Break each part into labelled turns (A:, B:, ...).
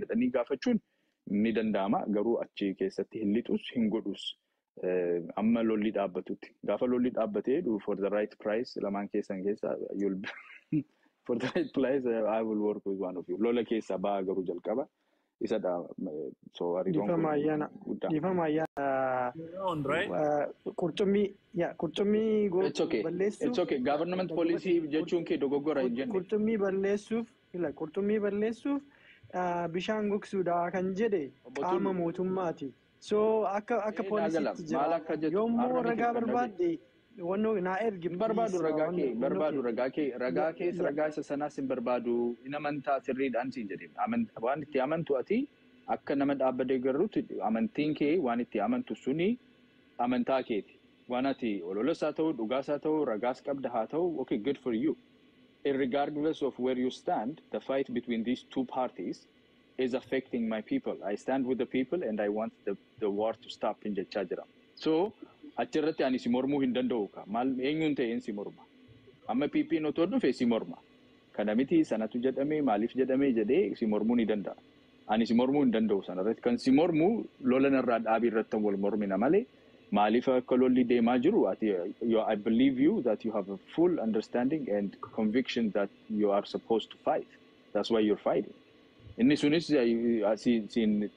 A: Jedhanii gaafachuun ni danda'ama. Garuu achi keessatti hin lixus, hin godhus. Amma lolli dhaabbatutti. Gaafa lolli dhaabbatee, for the right price, lamaan keessan keessa, for the right price I will work with one of you. Lola keessaa ba'aa garuu jalqaba. Isadha. So hariiroon
B: Dhiifama, Ayyaana.
A: Guddaa.
B: Dhiifama, Ayyaana.
C: Right?
B: Qurxummii
A: It's okay.
B: balleessuuf.
A: It's okay. Government policy jechuun kee dogoggora hin jenne.
B: Qurxummii balleessuuf, ila, qurxummii balleessuuf bishaan gogsuudha kan jedhe qaama mootummaati. So akka poolisiitti
A: Maal
B: jira.
A: Akka jettu
B: Yommuu
A: har'a miti
B: ragaa
A: kan dhagaye.
B: Barbaadde wannoo naa ergi.
A: Hin barbaadu ragaa kee, barbaadu ragaa kee, ragaa kees, ragaa isa sanaas hin barbaadu. In amantaa sirriidhaan siin jedhe. Waan itti amantu, ati akka nama dhaabbatee garruutti amantiin kee, waan itti amantu suni amantaa keeti. Waan ati ololas haa ta'u, dhugaas haa ta'u, ragaas qabda haa ta'u, okay, good for you. Irregardless of where you stand, the fight between these two parties is affecting my people. I stand with the people and I want the war to stop in jechaa jira. So achirratti ani si mormuu hin danda'u ka. Maal eenyuun ta'een si morma? Amma PP'n otoo dhufe si morma. Kana miti, sanatu jedhamee, maaliif jedhamee jedhee si mormuu ni danda'a. Ani si mormuu hin danda'u sanarratti. Kan si mormu lola narraa dhaabii irratti wal mormina malee maaliif akka lolli deemaa jiru ati I believe you that you have a full understanding and conviction that you are supposed to fight. That's why you're fighting. Inni sunis siin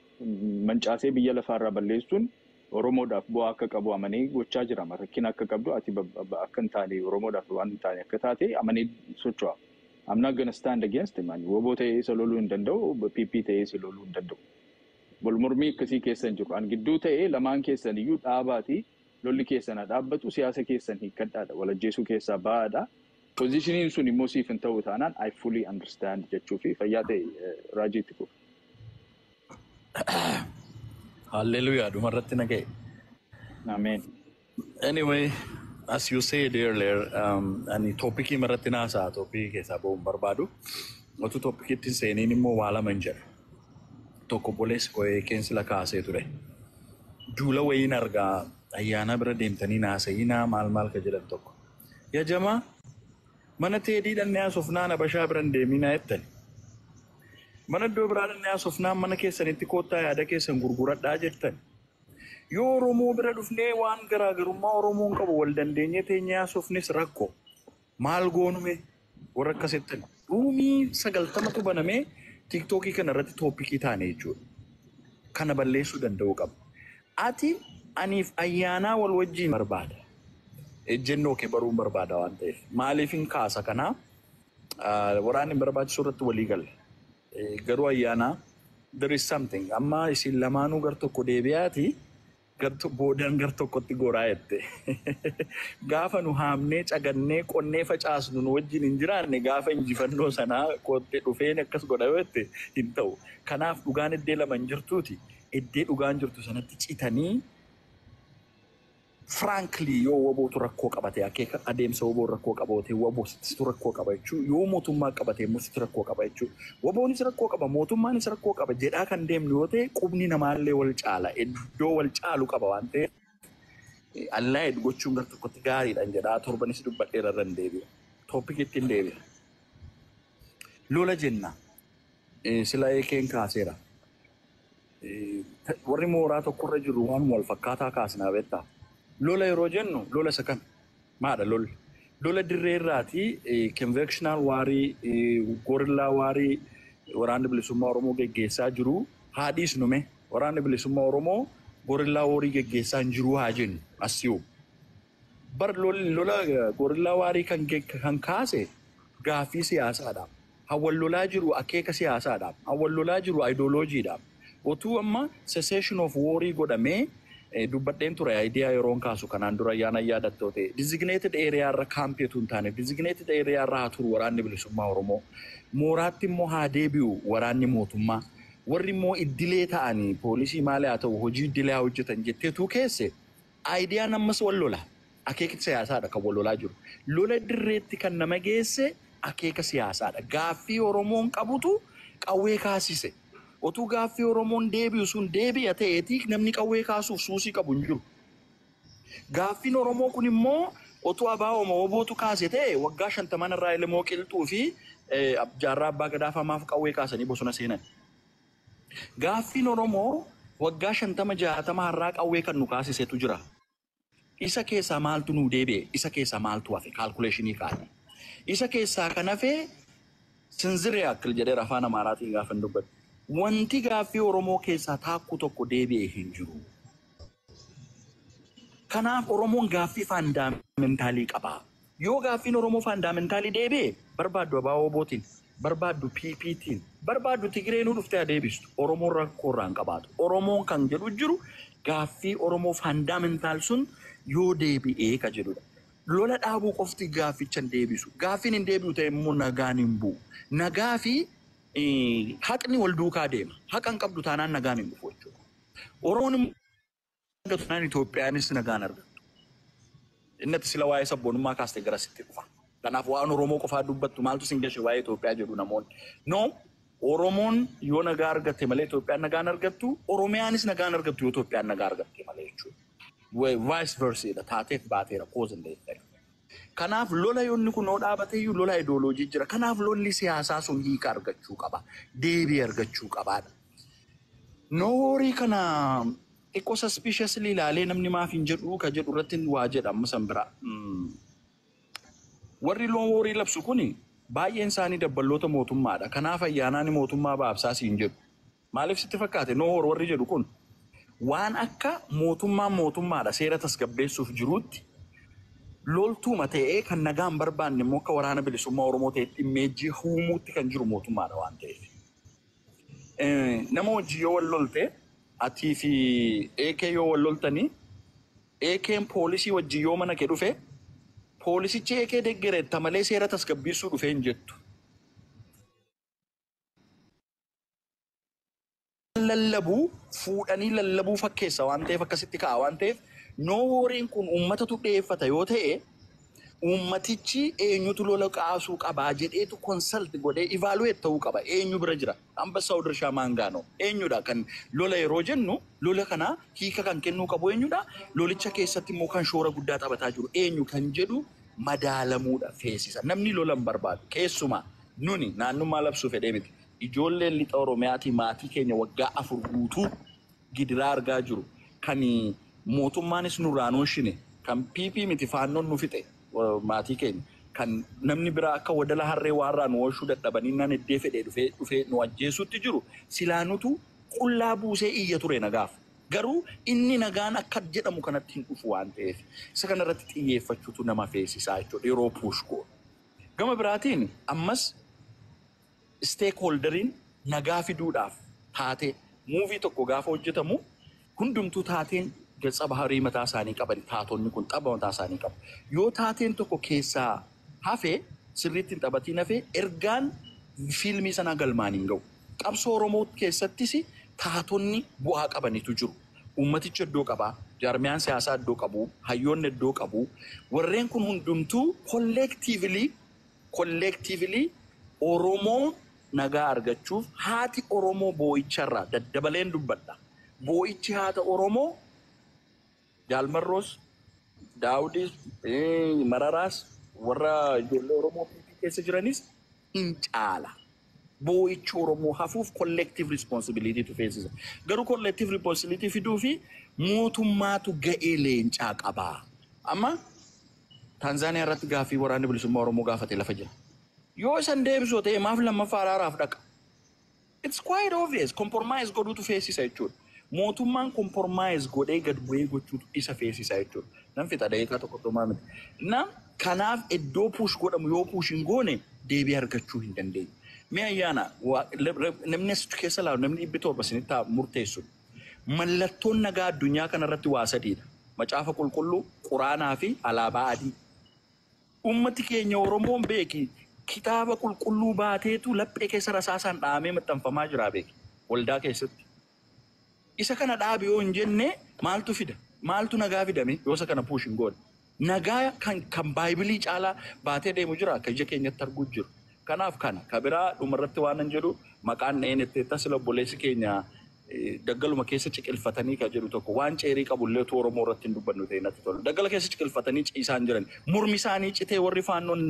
A: mancaasee biyya lafaarraa balleessuun Oromoodhaaf bu'aa akka qabu amanee gochaa jira. Rakkina akka qabdu ati, akka hin taane, Oromoodhaaf waan hin taane akka taate amanee socho'a. I'm not gonna stand against him. Ani WBO ta'ee isa loluu hin danda'u, PP ta'ee isa loluu hin danda'u. Wal mormii akkasii keessa hin jiru. An gidduu ta'ee lamaan keessan iyyuu dhaabaati, lolli keessan haa dhaabbatu, siyaasa keessan hiikkadhaadha. Wal ajjeesuu keessaa ba'aadha. Positioniin sun immoo siif hin ta'u taanaan I fully understand jechuu fi fayyaa ta'e, raajiitti fufu.
C: Hallelujah, dhumarratti na ga'e.
A: Ameen.
C: Anyway, as you said earlier, ani topicii irratti naasa'a, topicii keessaa ba'uun barbaadu. Otuu topiciitti hin seeniin immoo waa lama hin jedha. Tokko, obboleessi koo qeensi kaasee ture. Duula wayiin argaa, Ayyaana bira deemtanii naasa'inaa, maal maal ka jedhan tokko. Yaa jamaa, mana teedii dhannee haasofnaan Habashaa bira hin deeminaa jettani. Mana iddoo biraa dhannee haasofnaan mana keessanitti koottaa yaada keessan gurguradhaa jettan. Yoo Oromoo bira dhufnee waan garaagarummaa Oromoon qabu wal dandeenyee teenyee haasofnes rakkoo. Maal goonume warra akkasittan? Roomii 90tu banamee TikTokii kana irratti topicii taane jechuudha. Kana balleessuu danda'uu qaba. Ati aniif Ayyaanaa wal wajjin barbaada. Ejjennoo kee baruun barbaada waan ta'eef. Maaliif hin kaasa kanaa? Waraanni barbaachisu irratti walii galla. Garuu Ayyaanaa, there is something. Amma isin lamaanuu gar tokko deebi'aati, boodan gar tokkotti goraa jette. Gaafa nu haamnee, cagannee, qonnee facaasnu nu wajjin hin jiraanne, gaafa injifannoo sanaa koottee dhufeen akkas godha yoo jette hin ta'u. Kanaaf dhugaan iddee lama hin jirtuuti. Iddee dhugaan jirtu sanatti citanii, frankly, yoo WBOtu rakkoo qabate, akeeka adeemsa WBOon rakkoo qabate, WBO situ rakkoo qaba jechuu, yoo mootummaa qabate immoo situ rakkoo qaba jechuu, WBOnis rakkoo qaba, mootummaanis rakkoo qaba jedhaa kan deemnu yoo ta'e, qubni namaallee wal caala, iddoo wal caalu qaba waan ta'eef, allaayid gochuun gar tokkotti gaariidhaan jedhaa. Torbanis dubbadheera, irra hin deebi'a. Topicitti hin deebi'a. Lola jenna. Sila eekeen kaaseera. Warri mooraa tokkorra jiru waan wal fakkaataa kaasnaa beektaa. Lola yeroo jennu lola isa kam? Maadha lolli? Lola dirree irraati, conventional warii, guerrilla warii Waraanni Bilisummaa Oromoo geggeessaa jiru haa dhiisnume. Waraanni Bilisummaa Oromoo guerrilla warii geggeessaa hin jiru haa jennu asiyuu. Bar lola guerrilla warii kan kaase gaaffii siyaasaadha. Hawwan lolaa jiru akeeka siyaasaadha. Hawwan lolaa jiru ideologydha. Otuu amma cessation of warii godhamee, dubbadheen ture idea yeroon kaasu kanaan dura, Ayyaana, yaadattoo ta'e, designated area irra campii utuu hin taane designated area irra haa turu Waraanni Bilisummaa Oromoo. Mooraatti immoo haa deebi'u waraanni mootummaa. Warri immoo iddilee ta'anii poolisii maali haa ta'u, hojii iddilee haa hojjetan jetteetu keesse, ideaan ammas wal lola. Akeekni siyaasaadha kan wal lolaa jiru. Lola dirreetti kan nama geesse akeeka siyaasaadha. Gaaffii Oromoon qabutu qawwee kaasise. Otuu gaaffii Oromoon deebi'u sun deebi'a ta'eeti, namni qawwee kaasuuf suusii qabu hin jiru. Gaaffiin Oromoo kun immoo otuu abaa'ooma WBOtu kaase ta'e, waggaa 50n irraa ilmoo qilxuu fi Jaarraa Abbaa Gadaa famaaf qawwee kaasanii bosona seenan. Gaaffiin Oromoo waggaa 50 60 har'aa qawwee kan nu kaasisetu jira. Isa keessaa maaltu nuu deebi'e? Isa keessaa maaltu hafe? Calculation kaa'e. Isa keessaa kan hafe sinziree akkil jedheera afaan Amaaraatiin gaafa hin dubbatu. Wanti gaaffii Oromoo keessaa taakkuu tokko deebi'e hin jiru. Kanaaf Oromoon gaaffii fundamental qaba. Yoo gaaffiin Oromoo fundamental deebi'e, barbaaddu ABO-tiin, barbaaddu PPtiin, barbaaddu Tigireenuu dhuftee adeebistu. Oromoon rakkoo irraa hin qabaatu. Oromoon kan jedhu jiru gaaffii Oromoo fundamental sun yoo deebi'ee ka jedhudha. Lola dhaabuu qofti gaafficha hin deebisu. Gaaffiin hin deebi'u ta'e immoo nagaan hin bu'u. Nagaa fi haqni wal duukaa deema. Haqa hin qabdu taanaan nagaan hin dhufu jechuudha. Oromoon immoo argatu taanaan Itoophiyaanis nagaan argattu. Inni ati sila waa'ee sabboonummaa kaastee gara sitti dhufa. Kanaaf waan Oromoo qofaa dubbattu maaltu sin gashe waa'ee Itoophiyaa jedhu namoonni. No, Oromoon yoo nagaa argatte malee Itoophiyaan nagaan argattu, Oromiyaanis nagaan argattu yoo Itoophiyaan nagaa argatte malee jechuudha. Vice versa taateef baateera, cause and effect. Kanaaf lola yoonni kun yoo dhaabateyyuu lola ideology jira. Kanaaf lolli siyaasaa sun hiika argachuu qaba. Deebii argachuu qabaadha. Noorii kana xiqqoo suspiciously ilaalee namni maaf hin jedhu ka jedhu irratti waa jedha amma san bira. Warri loon horii labsu kuni baay'een isaanii dabballoota mootummaadha. Kanaaf ayyaanaan mootummaa baabsaa siin jedhu. Maaliif sitti fakkaate no war warri jedhu kun waan akka mootummaan mootummaadha seera tasgabbeessuuf jiruutti loltuuma ta'ee kan nagaan barbaanne immoo akka waraana bilisummaa Oromoo ta'etti image uumuutti kan jiru mootummaadha waan ta'eef. Nama wajjin yoo wal lolte, atii fi AK yoo wal loltanii, AK'n poolisii wajjin yoo mana kee dhufe, poolisichi AK deeggareetta malee seera tasgabbeessuu dhufee hin jettu. Lallabuu fuudhanii lallabuu fakkeessa waan ta'eef akkasitti ka'a waan ta'eef, no wariin kun uummatatu dhiyeeffata yoo ta'e, uummatichi eenyutu lola kaasuu qabaa jedheetu consult godhee evaluate ta'uu qaba. Eenyu bira jira? Ambassaw dirshaa maangaanoo eenyudha? Kan lola yeroo jennu lola kana hiika kan kennuu qabu eenyudha? Lolicha keessatti immoo kan shoora guddaa taphataa jiru eenyu kan jedhu madaalamuudha feesisa. Namni lola hin barbaadu. Keessumaa nuni naannummaa labsuu fedhee miti. Ijoolleen lixa Oromiyaatii maatii keenya waggaa 4 guutuu gidiraa argaa jiru. Kan mootummaanis nurraan oolchine, kan PP miti faannoon nu fixe maatii keenya. Kan namni biraa akka wadala harree waarraa nu oolchuu dadhabanii nan iddee fedhee dhufee dhufee nu ajjeesutti jiru. Silaa nutu qullaa buusee iyya ture nagaaf. Garuu inni nagaan akka jedhamu kanatti hin dhufu waan ta'eef isa kanarratti xiyyeeffachuutu nama feesisaa jechuudha yeroo push goonu. Gama biraatiin ammas stakeholderiin nagaa fiduudhaaf taatee movie tokko gaafa hojjetamu hundumtuu taateen gatsa baharii mataa isaanii qaban, taatonni kun tapha mataa isaanii qabu. Yoo taateen tokko keessaa hafe, sirriitti hin taphatiin hafe, ergaan fiilmii sanaa galmaan hin ga'u. Qabsoo Oromoo keessattis taatonni bu'aa qabanitu jiru. Uummatichi iddoo qabaa, jaarmiyaan siyaasaa iddoo qabu, hayyoonni iddoo qabu. Warreen kun hundumtuu collectively Oromoo nagaa argachuuf haati Oromoo boo'icharraa daddabaleen dubbadha. Boo'ichi haata Oromoo Jaalmarroos, Daawudis, Mararaas, warra ijoollee Oromoo PP keessa jiranis hin caala. Boo'ichi Oromoo hafuuf collective responsibility tu feesisa. Garuu collective responsibility fiduu fi mootummaatu ga'ee leencaa qabaa. Amma Taanzaaniyaa irratti gaaffii waraanni bilisummaa Oromoo gaafate lafa jira. Yoo isan deebisoo ta'e maaf lammaffaa araaraaf dhaqa? It's quite obvious. Compromise godhuutu feesisa jechuudha. Mootummaan compromise godhee gad bu'ee gochuutu isa feesisa jechuudha. Nan fixa, daqiiqaa tokko tokko miti. Na kanaaf iddoo push godhamu yoo push hin goone deebii argachuu hin dandeenyu. Mee ayyaana namni as keessa laalu namni 700 isinitti haa murteessu. Mallattoon nagaa addunyaa kanarratti waa sadiidha. Macaafa qulqulluu, Quraanaa fi alaabaa adii. Ummati keenya Oromoon beeki, kitaaba qulqulluu baateetu laphee keessa rasaasaan dhahamee maxxanfamaa jira beeki waldaa keessatti. Isa kana dhaabi yoo hin jenne maaltu fida? Maaltu nagaa fidame yoo isa kana push hin goone? Nagaa kan baayibilii caalaa baatee deemu jira akka ija keenyatti arguu jiru. Kanaaf kana kabiraa dhumarratti waan nan jedhu, maqaan dha'een itti sila obboleessi keenya daggaluma keessa ciqilfatanii kan jedhu tokko waan ceerii qabullee utuu Oromoo irratti hin dubbannu ta'e natti tola. Daggala keessa ciqilfatanii ciisaan jiran mormi isaanii citee warri faannoon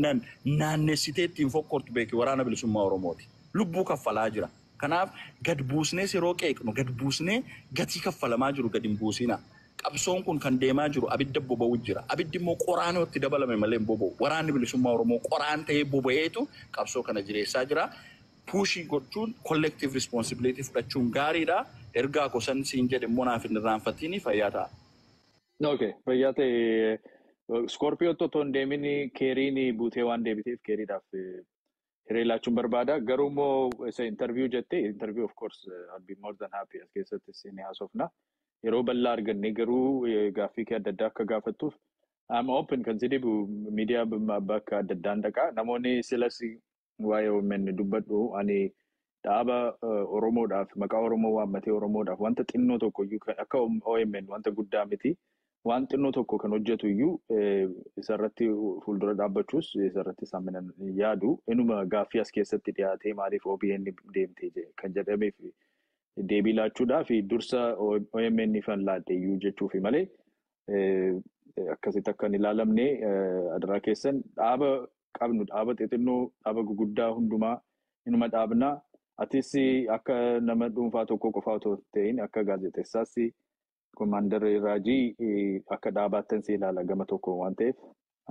C: naannessitee ittiin fokkortu beeki waraana bilisummaa Oromooti. Lubbuu kaffalaa jira. Kanaaf gad buusnees yeroo qeeqnu gad buusnee gatii kaffalamaa jiru gad hin buusina. Qabsoon kun kan deemaa jiru abidda boba'u jira. Abiddi immoo qoraanootti dabalame malee hin boba'u. Waraanni bilisummaa Oromoo qoraan ta'ee boba'eetu qabsoo kana jireessaa jira. Push gochuun, collective responsibility fudhachuun gaariidha. Ergaa gosan siin jedhe immoo naaf hin irraanfatini, fayyaa ta'a.
A: Okay, fayyaa ta'e. Scorpio otoo hin deemin keeriin buutee waan deebiteef keeriidhaaf hiree laachuun barbaada. Garuu immoo isa interview jettee, interview, of course I'll be more than happy, as keessatti ni haasofna. Yeroo bal'aa arganne garuu gaaffii kee adda addaa akka gaafattuuf I'm open. Kan si dhibu miidiyaa bakka adda addaan dhaqaa. Namoonni silas waa'ee OMN dubbadhu, ani dhaaba Oromoodhaaf maqaa Oromoo waammatee Oromoodhaaf wanta xinnoo tokko iyyuu, akka OMN wanta guddaa miti. Waan xinnoo tokko kan hojjetu iyyuu isarratti fuuldura dhaabbachuus isarratti saamina yaadu. Inuma gaaffii as keessatti dhiyaatee maaliif OBN deemtee kan jedhameef deebii laachuudhaa fi dursa OMN fan laadde iyyuu jechuufi malee akkasitti akka hin ilaalamne adaraa keessan. Dhaaba qabnu, dhaaba xixinnoo, dhaaba guguddaa hundumaa inuma dhaabnaa. Atis akka nama dhuunfaa tokko qofaa otoo ta'in akka gaazexeessaas, Commander Raajii, akka dhaabaattan si ilaala gama tokko waan ta'eef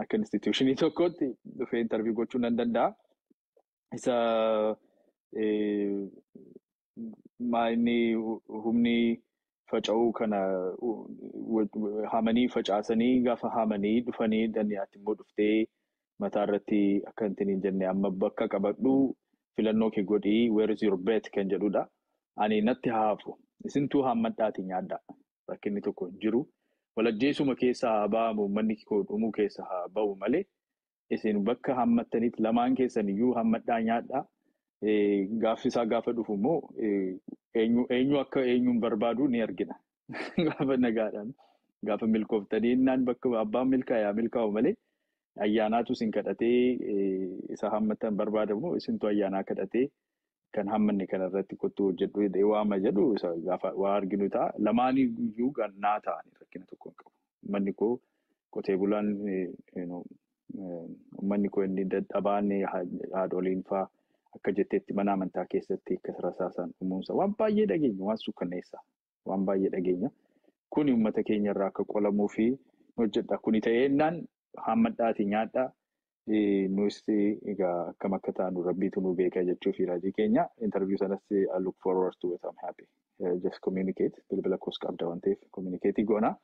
A: akka institution tokkotti dhufee interview gochuu nan danda'a. Isa inni humni faca'uu kana hamanii facaasanii gaafa hamanii dhufanii dandeetti immoo dhuftee mataa irratti akka hin jenne, amma bakka qabadhu, filannoo kee godhii, where is your bet kan jedhudha. Ani natti haafu, isintuu hammadhaati nyaadha. Rakkinni tokko hin jiru. Walajjeesuma keessa haa ba'amu, uummanni koo dhumuu keessa haa ba'u malee isin bakka hammattanitti lamaan keessan iyyuu hammadhaa nyaadhaa. Gaaffi isaa gaafa dhufu immoo eenyu akka eenyuun barbaadu ni argina. Gaafa nagaadhaan gaafa milkooftanii innaan bakka abbaan milkaa'e milkaa'u malee ayyaanaatu isin kadhatee isa hammattan barbaadamu, isintu ayyaanaa kadhatee kan hammanne kanarratti kottuu hojjedhu jedhee waama jedhu isa gaafa waa arginu ta'a. Lamaan iyyuu naa ta'anii rakkina tokko hin qabu. Uummanni koo qotee bulaan, uummanni koo inni dadhabaan, haadholiin fa'aa akka jetteetti mana amantaa keessatti akka rasaasaan dhumuunsa waan baay'ee dhageenya, waan suukkanneessaa waan baay'ee dhageenya. Kuni uummata keenya irraa akka qolamuu fi hojjedha. Kuni ta'eennaan hammadhaati nyaadhaa. Nus egaa akkam akka taanu rabbiitu nu beeka jechuu fi raajii keenya interview sanas I look forward to it. I'm happy. Just communicate. Bilbila koos qabda waan ta'eef communicate goona.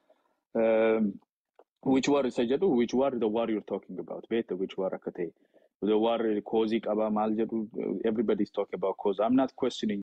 A: Which war isa jedhu, which war, the war you're talking about, beekta which war akka ta'e. The war cause qaba maal jedhu, everybody is talking about cause. I'm not questioning.